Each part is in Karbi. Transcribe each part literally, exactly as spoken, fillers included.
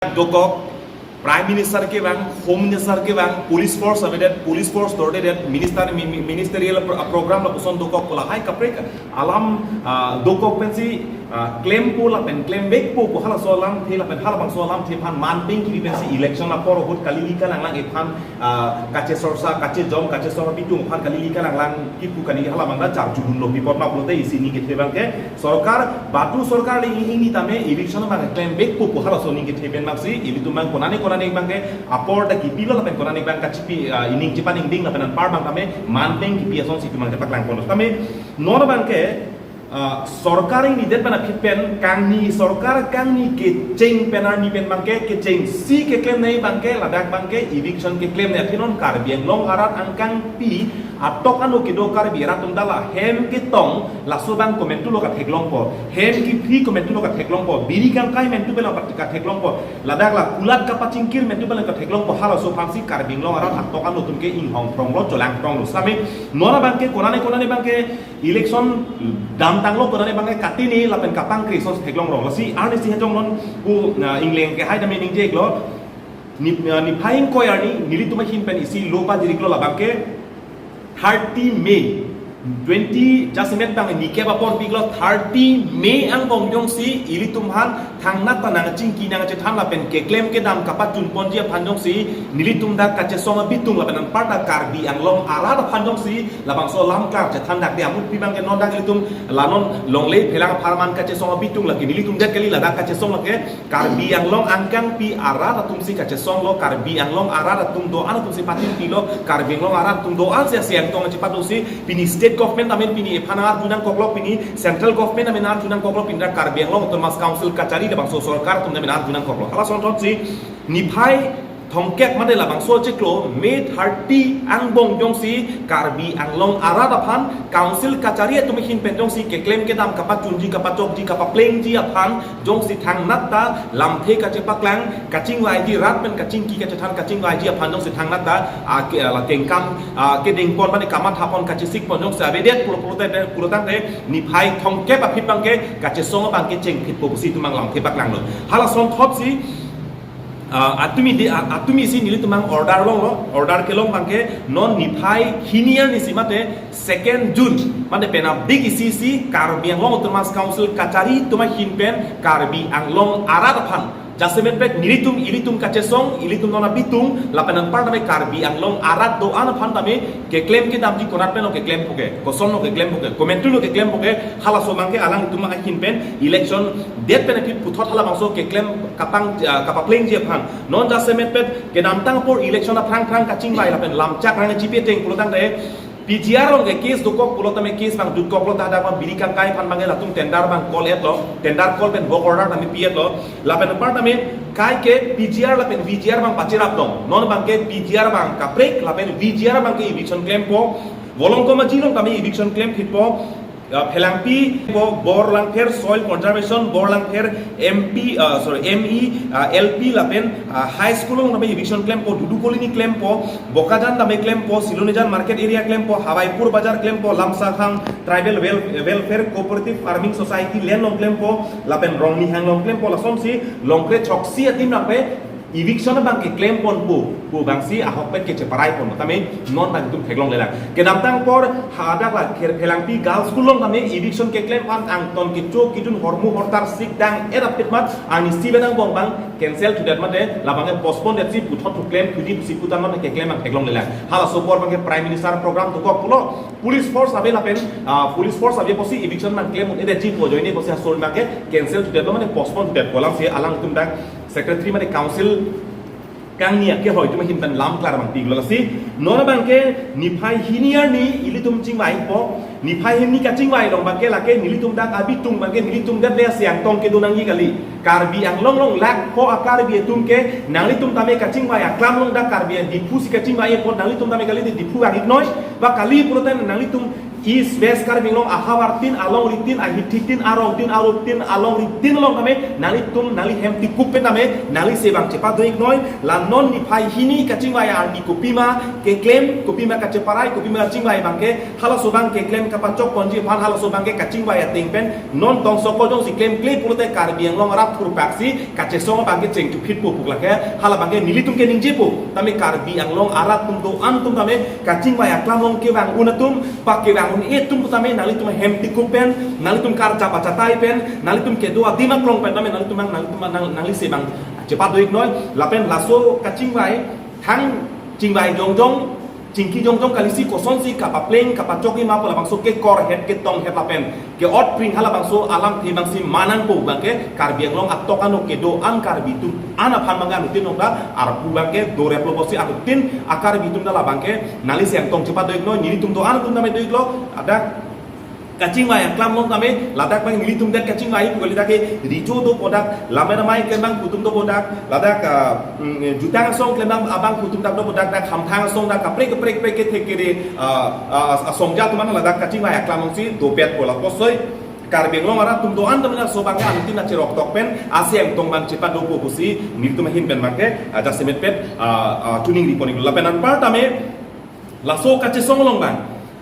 dokok, Prime Minister kevang, Home Minister kevang, police force avedet, police force tordedet, minister mi- mi- ministerial pro- program lapuson dokok pu lahai kaprek alam ah, dokok pensi ah, klempo lapen klemvekpo pu halaso alamthe lapen halabangso alamthe aphan manpeng kipi pensi election apor ahut kalili kalanglang iphan ah, kachesorsa, kachejom, kachesong abitung aphan kalili kalanglang kipu kani hala mangda charchudunlo pi apot ma pulote isi ning kethe abangke sorkar, badu sorkar le ingni tame eviction abang klemvekpo pu halaso ning kethe pen amatsi ilitum abang konane konane abangke apor ta kipilo lapen konane abang kachipi ah, ining chepaningding lapen anpar abang tame manpeng kipi asonsi itum abang chepaklangponlo. Tame non abangke ah, sorkar ingnidet pen aphi pen kangni sorkar kangni kecheng pen arni pen abangke kechengsi keklemnei abangke ladak abangke eviction keklemnei aphi non Karbi Anglong arat angkangpi atok ano kedo Karbi arat atum ta la hem ketong laso abang komantulo katheklongpo, hem kiphi komantulo katheklongpo, biri kangkai mantu bela katheklongpo, ladak la kulat kapachingkir mantu bela katheklongpo, halaso aphansi Karbi Anglong arat atok ano atum ke inghong pronglo cholang pronglo. Same non abangke konane konane abangke election damtanglo konane abangke katini lapen kapangkri ason theklongrong. Lasi arnisi hejong non pu ah, ingleng kehai tame ningje-iklo. Ni ah, niphai ingkoi arni nelitum ahin pen isi lo pajiriklo labangke thirty May twenty jasemet abang nikep apor piklo thirty May angbong jongsi ilitum aphan thangnat ta nangchingki nangchethan lapen keklem kedam kapachunponji aphan jongsi nelitum dak kachesong abitung lapen anparta Karbi Anglong arat aphan jongsi labangso alam klar chethan dak de amut pi abangke non dak ilitum la non longle phelang apharman kachesong abitung lake nelitum det kali ladak kachesong lake Karbi Anglong angkangpi arat atumsi kachesonglo, Karbi Anglong arat atum do-an atumsi patinpilo, Karbi Anglong arat atum do-ansi asi angtong chepadosi pini state government amen pini ephan arjunangkoklo, pini central government amen arjunangkoklo, pini dak Karbi Anglong Autonomous Council kachari labangso sorkar atum amen arjunangkoklo. Halason thotsi niphai thomkep mate labangso chiklo May thirty angbong jongsi Karbi Anglong arat aphan council kachari atum ahin pen jongsi keklem kedam kapachunji kapachokji kapaplengji aphan jongsi thangnat ta lamthe kachepaklang kachingvaiji rat pen kachingki kachethan kachingvaiji aphan jongsi thangnat ta ah, ke- ah, kengkam ah, kedengpon mane kamathapon kachesikpon jongsi avedet pulo pulo te pulo tangte niphai thomkep aphi abangke kachesong abangke chengphitpo pusi itum abang lamthe paklanglo. Halason thotsi ah, atumi di ah, atumi si nelitum abang order longlo, order kelong abangke non niphai hini arnisi mate second June mate penap dik isi si Karbi Anglong Autonomous Council kachari atum ahin pen Karbi Anglong arat aphan jasemet pek nelitum ilitum kachesong ilitum non abitung lapen anpar tame Karbi Anglong arat do-an aphan tame keklem kedamji konat pen lo keklempo ke, kosonlo keklempo ke, komantulo keklempo ke, halaso abangke alanglitum ahin pen election det pen aphi puthot halabangso keklem kapang ah, kapaplengji aphan. Non jasemet pet kedamtang apor election aphrang phrang kachingvai lapen lamchak rang chipi ateng pulo tangte P G R along ke case dokok pulo tame case abang jutkoklo ta dak abang biri kangkai aphan abangke latum tender abang call-etlo, tender call pen work order tame pi-etlo, lapen anpar tame kaike P G R lapen V G R abang pacherapdun. Non abangke P G R abang kaprek lapen V G R abangke eviction klempo. Volongkom Aji along tame eviction klemphitpo. Ah, Phelangpi po, Borlangpher Soil Conservation, Borlangpher M P, ah, sorry, M E, ah, L P lapen ah, High School along tame eviction klempo, Dudu Colony klempo, Bokajan tame klempo, Silonijan Market Area klempo, Hawaipur Bazar klempo, Lamsakhang Tribal Wel- Welfare Cooperative Farming Society land along klempo, lapen Rongnihang along klempo, lasonsi Longkre Choksi atim nangpe eviction abang keklemponpo pu abangsi ahokpet kecheparaipon. Tame non abang itum theklonglelang. Kedamtang apor hadak la Kher- Phelangpi Girls School along tame eviction keklem aphan angton kecho kejun hormu hortar sik dang-et aphi mat arnisi pen angbong abang cancel thudet mate labangke postpone detsi puthot thu klemthuji pusi putan non keklem abang theklonglelang. Halaso apor abangke Prime Minister program dokok pulo police force ave lapen ah, police force ave pusi eviction abang klem un-edetji pu ajoine pusi asol abangke cancel thudetlo mane postpone thudet pu alamsi alangtum dak secretary mane council kangni akehoi atum ahin pen lam klar abang pilo. Lasi non abangke niphai hini arni ilitum chingvaipo, niphai hini kachingvai along abangke lake nelitum dak abitung abangke nelitum dak le asi angtong kedo nangji kali. Karbi Anglong along lakh pho a-Karbi atum ke nanglitum tame kachingvai aklam along dak Karbi Diphu si kachingvai apot nanglitum tame kali di Diphu vang-iknoi ba kali pulote nanglitum East West Karbi Anglong ahavar tin, alongri tin, ahithik tin, arong tin, arup tin, alongri tin along tame nanglitum nangli hem tikup pen tame nangli se abang chepadoi-iknoi. La non niphai hini kachingvai arni kopima keklem, kopima kacheparai, kopima kachingvai abangke, halaso abang keklem kapachok ponji aphan halaso abangke kachingvai ateng pen non tongsoko jongsi klemkle pulote Karbi Anglong arat thurpaksi kachesong abangke chengchuphitpo pu lake, hala abangke nelitum keningjepo. Tame Karbi Anglong arat atum do-an atum tame kachingvai aklam along kevang un atum, pa kevang un-e atum tame nanglitum hem tikup pen, nanglitum karjap achatai pen, nanglitum kedo adim aklong pen tame nanglitum nang, nanglitum nang, nangli se abang chepadoi-iknoi. Lapen laso kachingvai, thang chingvai jongjong, chingki jongjong kalisi kosonsi kapapleng kapachok-i ma pu labangso kekorhet ketonghet lapen ke-otpring halabangso alamthe abangsi manangpo abangke Karbi Anglong atok ano kedo-an Karbi atum an aphan abangke anuttin nokta arpu abangke doreplo pusi anuttin a-Karbi atum ta labangke nangli se angtong chepadoi-iknoi. Nelitum do-an atum tame doi-iklo, ada kachingvai aklam along tame ladak abang nelitum det kachingvai pu kali, dak ke richo dopo dak, lamai ramai klem abang pu atum dopo dak, ladak, ah, mm, jutang asong klem abang pu atum dak dopo dak, dak hamthang asong dak kaprek kaprek kaprek kethek kere, ah, ah, asong ja atum an ladak kachingvai aklam alongsi dopetpo. Lapuson Karbi Anglong arat atum do-an tame laso abangke anuttin acheroktok pen ase angtong abang chepadopo pusi nelitum ahin pen abangke, ah, jasemet pen, ah, ah, choningri pon-iklo. Lapen anparta tame laso kachesong along abang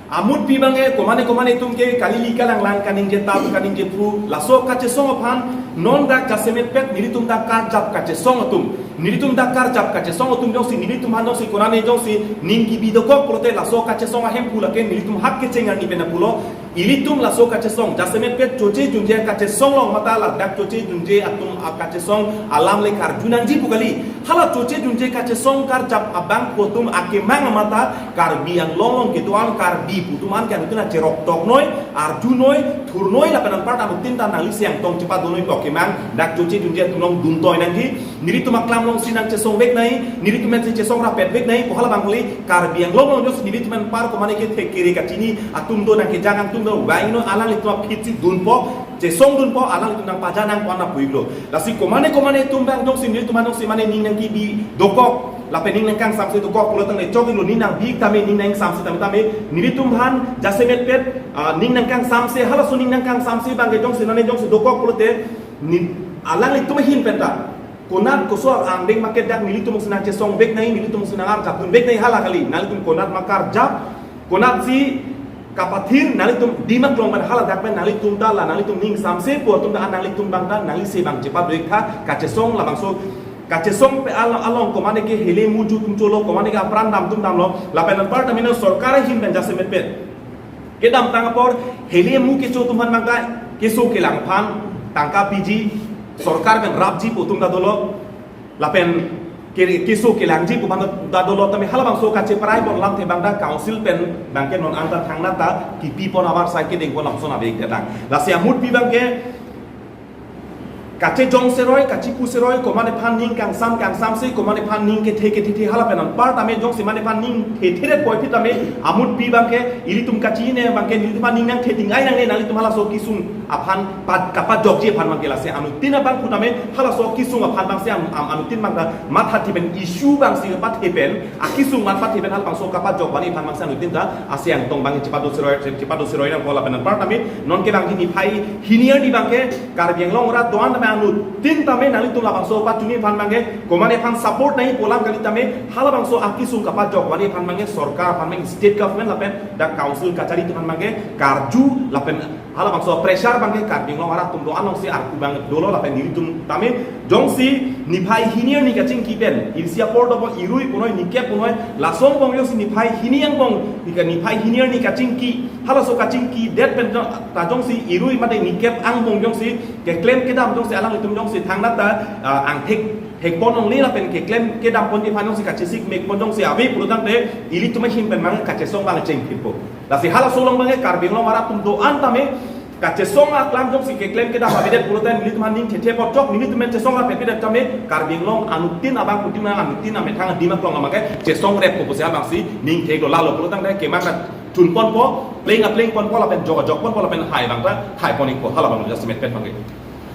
amutpi abangke komane komane atum ke kalili kalanglang kaningje tap kaningje phru laso kachesong aphan non dak jasemet pen nelitum dak karjap kachesong atum, nelitum dak karjap kachesong atum jongsi nelitum aphan jongsi konane jongsi ning kebi dokok pulote laso kachesong ahemphu lake nelitum hak kecheng arni pen pulo. Ilitum laso kachesong jasemet pen choche junje kachesong along mata ladak choche junje atum akachesong alam le karju nangji pu kali. Hala choche junje kachesong karjap abang pu atum akemang mata Karbi Anglong along kedo-an Karbi pu atum anke anuttin acheroktoknoi, arjunoi, thurnoi lapen anparta anuttin ta nangli se angtong chepadonoi pu akemang dak choche junje atum along duntoi nangji. Nelitum aklam alongsi nangchesong vek nai, nelitum pensi chesong rapet vek nai pu hala abang kali. Karbi Anglong along jongsi nelitum anpar komane kethek kere kachini atum do nangkejang atum do, vangnon alanglitum aphi si dunpo, chesong dunpo, alanglitum nangpaja nangpo-an pu-iklo. Lasi komane komane atum abang jongsi nelitum aphan jongsi mane ning nangkebi dokok lapen ning nangkangsamse dokok pulo tangte chok-iklo, ning nangbi tame ning nangsamse tame tame nelitum aphan jasemet pen, ah, ning nangkangsamse, halaso ning nangkangsamse abangke jongsi nane jongsi dokok pulote ni alanglitum ahin pen ta konat koso angdeng market dak nelitum si nangchesong vek nai, nelitum si nangarjap dun vek nai hala kali. Nanglitum konat ma karjap, konatsi kapathir, nanglitum adim aklong pen hala dak pen nanglitum ta la nanglitum ning samse pu atum ta nanglitum abang ta nangli se abang chepadoi-iktha. Kachesong labangso kachesong pen al-, along komane ke hele muju atum cholo, komane ke apran dam atum damlo, lapen anparta mena sorkar ahin pen jasemet pen kedamtang apor hele mu kecho atum aphan abang ta keso kelang aphan tangka piji, sorkar pen rapji pu atum ta dolo, lapen ke-, keso kelangji pu aphan ta dolo, tame halabangso kacheparai pon alamthe abang ta council pen abangke non anta thangnat ta kipi pon avarsai kedeng pon lamson ave ik detang. Lasi amutpi abangke kachejong seroi, kachepu seroi, komane aphan ning kangsam kangsamse, komane aphan ning kethe kethethe hala pen anparta me jongsi mane aphan ning thethe det poi phi tame amutpi abangke ilitum kachini abangke nelitum aphan ning nangthe ting-ai nangne, nanglitum halaso kesung aphan pad kapajokji aphan abangke. Lasi anuttin abang pu tame halaso kesung aphan abangsi am, am, anuttin abang ta matha thi pen issue abangsi pathe pen, akesung aphan pathe pen halabangso kapajok vani aphan abangsi anuttin ta ase angtong abang chepado seroi, chepado seroi nangpo. Lapen anparta me non ke abangke niphai hini arni abangke Karbi Anglong arat do-an tame anuttin tame nanglitum labangso pachini aphan abangke komane aphan support nangji pu alam kali tame halabangso akesung kapajok vani aphan abangke sorkar aphan abangke state government lapen dak council kachari atum aphan abangke karju lapen halabangso pressure abangke Karbi Anglong arat atum do-an alongsi arpu abang dolo. Lapen nelitum tame jongsi niphai hini arni kachingki pen isi apor dopo irui punoi nikep punoi laso angbong jongsi niphai hini angbong, nika niphai hini arni kachingki, halaso kachingki det pen jong, ta jongsi irui mate nikep angbong jongsi keklem kedam jongsi alanglitum jongsi thangnat ta, ah, angthek thek pon longle lapen keklem kedam ponji aphan jongsi kachesik mek pon jongsi ave pulo tangte ilitum ahin pen abang kachesong abang chengphitpo. Lasi halaso along abangke Karbi Anglong arat atum do-an tame kachesong aklam jongsi keklem kedam avedet pulo tangte nelitum aphan ning thethe pon chok, nelitum pen chesong rapet pidet tame Karbi Anglong anuttin abang kuti ma anuttin amethang adim aklong abangke chesong reppo pusi abangsi ning theklo. Lalo pulo tangte kemang ta chun ponpo, pleng apleng ponpo lapen jok ajok ponpo lapen hai abang ta hai pon-ikpo, hala abang jasemet pen abangke.